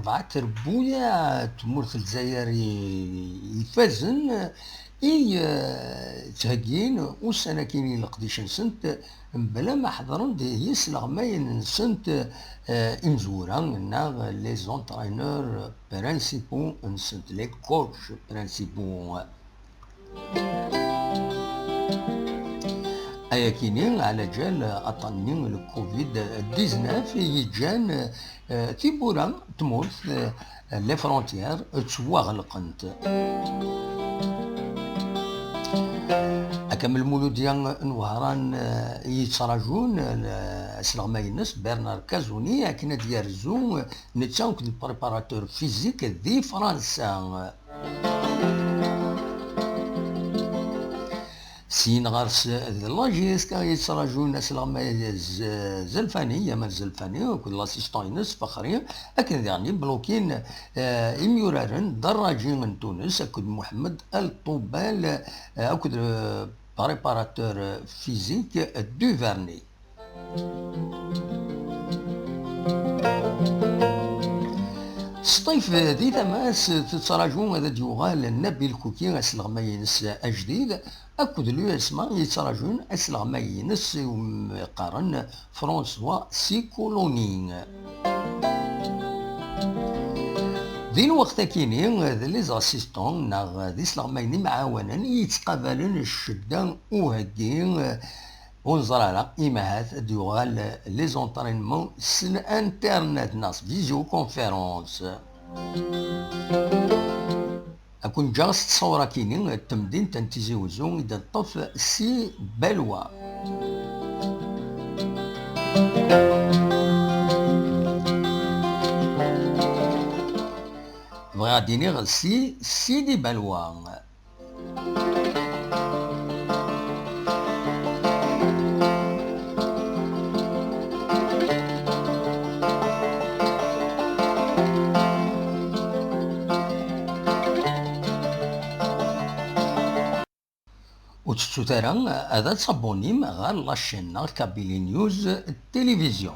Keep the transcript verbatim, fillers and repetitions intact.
Dɣa trebbuyaɛ tmurt n Lezzayer i, ifazen i, eh, ttheggin ussan-agi i leqdic-nsent, mebla ma ḥeḍren-d yisleɣmayen-nsent, eh, imezwura neɣ les entraîneurs principaux-nsent, les coachs principaux. Ayakini, ɛla ǧal aṭṭan-nni n covid dix-neuf i yeǧǧan, eh, tiwwura n tmurt, eh, les frontières, ttwaɣelqent. Akam Lmuludya n Wehran, eh, yettraǧun, eh, asleɣmay-nnes Bernard Cazoni akken ad yerzu, eh, netta akked le préparateur physique di Fransa. Syin ɣer-s d la J S K yettraǧun asleɣmay Z-, Zelfani, Yamal Zelfani, akked l'assistant-ines Fexri, akken diɣen i blokin, eh, imyuraren Daraǧi n Tunes akked Muḥemmed El Ṭubal, eh, akked, eh, préparateur physique Duvernay. Sṭif di tama-s tettraǧu ad d-yuɣal Nabil Kuki asleɣmay-ines ajdid akked l'U S M A yettraǧun asleɣmay-ines iwumi qqaren François Siccoloni. Di lweqt akini d les assistants neɣ d isleɣmayen imɛawanen i yettqabalen ccedda uheggi. Ur neẓri ara, imahat ad d-yuɣal les entraînements s internet neɣ s visioconférence. Ad ken-ǧǧeɣ s ttṣawra-kini n temdint n Tizi Wezzu i d-teṭṭef Si Balwa. Bɣiɣ ad d-iniɣ si Sidi Balwa. Ur tettut ara ad tabbunim ɣer la chaîne neɣ Kabylie News Télévision.